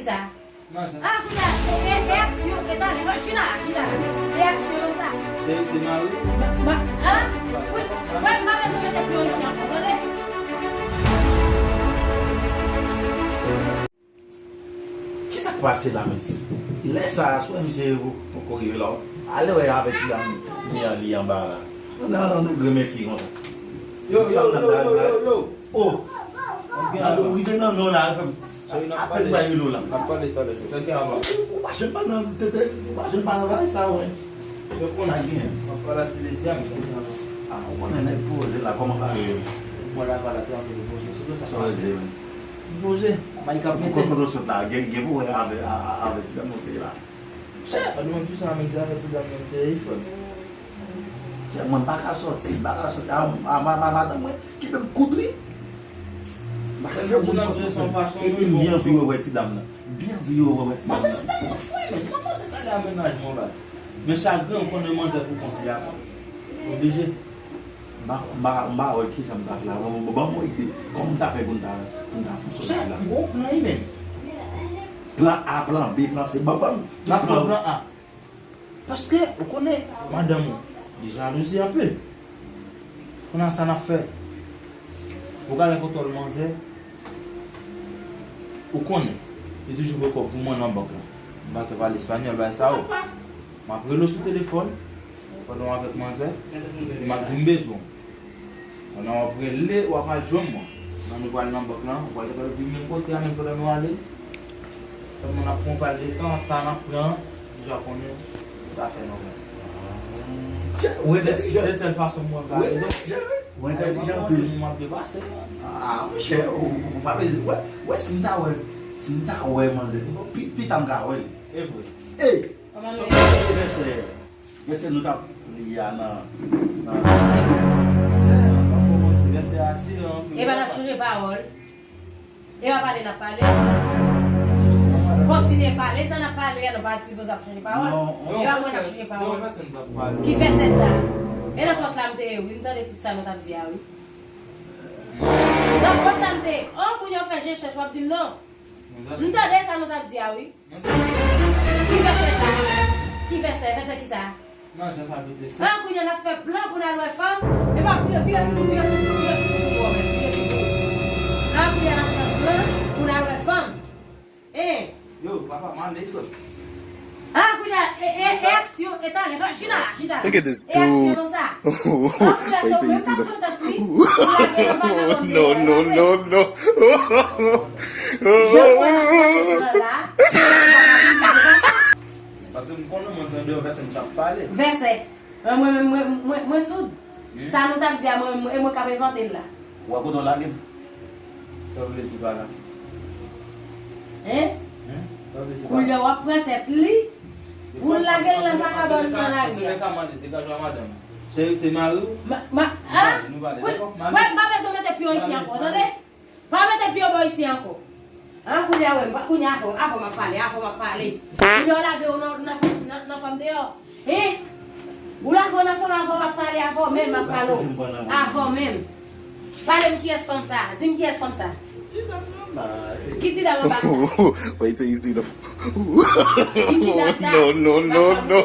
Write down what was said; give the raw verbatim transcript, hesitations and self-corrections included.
Sa. Ah, kounye a, e, e, e aksyon, e talè. Chita la, chita la. E aksyon sa. Se, se mari w? Ma, ma, ah? Wi, wè, m pa bezwen mete pye w isi ankò, tande? Kisa k pase la, mesye? Lè sa a, si w wè misye poko rive la, ale wè avèk ti dam li an, li anba la. Nan, nan, nan, grenmen fi konsa. Yo, yo, yo, yo, yo, yo. Oh! Gade, ou rive nan non la, frè m. Apèn bay relo la. N ap pale talè, tanke avan. Ou pa janm pa nan tete, ou pa janm pa nan bagay sa, wè. Sa gen. M ap pale a ti ledi a, m tanke avan. Ah, ou konnen nèg poze la, kòman bagay yo? Mwen la pale a te anpe de poze, se pou sa pase. Poze, wi. Poze, may k ap mete. Kote w sot la, gen, gen pou wè avè, a, a, avè ti dam nan te la. Chè, pa di mwen di sa, men se avè ti dam nan te, wi, frè m. Chè, mwen m pa ka sòti, m pa ka sòti. A, a, ma, ma, madanm mwen, ki menm kout wi. M pa ka fè moun konn konsa. E, e m byen anvi wè, wè ti dam nan. M byen anvi wè, wè, wè ti dam nan. Manzè se tèlman fou, men. Kòman se sa de amenajman, ba? Men chagren, ou konnen manzè pou kont li a. Oblije. M pa, m pa, m pa wè kisa m ta fè la. Bon, bon, ban m yon ide. Kòman m ta fè pou m ta, pou m ta fè sòti la? Chè, m gon plan, wi, men. Plan A, plan B, plan C, ban, ban m tout plan. M ap pran plan A. Paske, ou konnen, madanm ou, li jalouzi anpil. Kounye a sa n ap fè? Ou ka gen kontwòl manzè, ou konnen, li toujou voye kòb pou mwen nan bank lan. M pa ka pale espanyòl, bagay sa yo. M ap rele w sou telefòn, pandan w avèk manzè, epi m ap di m bezwen w. Pandan w ap rele, w ap al jwenn mwen. Lè nou pral nan bank lan, ou pral kapab vin menm kote a, menm pandan nou ale. Sèlman n ap pran yon pal de tan, tan n ap pran an, ou deja konnen, ou ta fè nòmal. Tchè, ou entèlijan. Se sèl fason mwen ka ede. Ou entèlijan anpil. M ap depase. Ah, monchè, ou, ou pa bezwen. Wè, wè, si m ta wè, si m ta wè manzè, pi, pita m ka wè l. E vre. Ey! Sa w panse de vèsè? Vèsè nou t ap li a nan, nan. Monchè, pa kòmanse vèsè a atire anpil. Epa n ap chanje pawòl. Epa pale n ap pale. Kontinye pale, sa n ap pale a, nou pa sipoze ap chanje pawòl. Non, epa mwen n ap chanje pawòl. Ki vèsè sa? E nan pòt la m te ye, wi, m tande tout sa nou t ap di a, wi. Nan pòt la m te ye. Oh, kounye a w fè je chèch, w ap di m non. M tande sa nou t ap di a, wi. Ki vèsè sa? Ki vèsè? Vèsè ki sa? Nan jan sa mete se. Ah, kounye a n ap fè plan pou n al wè fanm. Epa vire, vire figi w, vire figi w, vire figi w pou w wè, vire figi w. Ah, kounye a n ap fè plan pou n al wè fanm. Hein? Yo, papa, m ale, frè m. Ah, kounye a, e, e, e aksyon, e talè. Chita la, chita la. Look at this dude. E aksyon sa. Wait till you see the. No, no, no, no. Paske m konnen mwen se andeyò vèsè m t ap pale. Vèsè. Mwen, mwen, mwen, mwen, mwen soud. Sa nou t ap di a, mwen, mwen, e mwen k ap envante l la. Ou wè kote w lage m? Sa w vle di pa la? Hein? Hein? Sa w vle di pa la? Kounye a w ap pran tèt li. Pou l lage l nan vagabòn nan lari a. Degaje a madanm. Cheri, se mari w? Ma, ma, ah? Nou pale, dakò? Wè, m pa bezwen mete pye w isi ankò, tande? Pa mete pye w bò isi ankò. Ah, kounye a, wè, m pa, kounye a avè w, avè w m ap pale, avè w m ap pale. Kounye a w lage w nan, nan, nan, nan fanm deyò. Hein? Ou lage w nan fanm avè w m ap pale, avè w menm m ap pale w. Avè w menm. Pale m kiyès fanm sa? Di m kiyès fanm sa? Ti dam nan anba. Ki ti dam anba sa? Wait till you see the. Ki ti dam sa? No, no, no, no.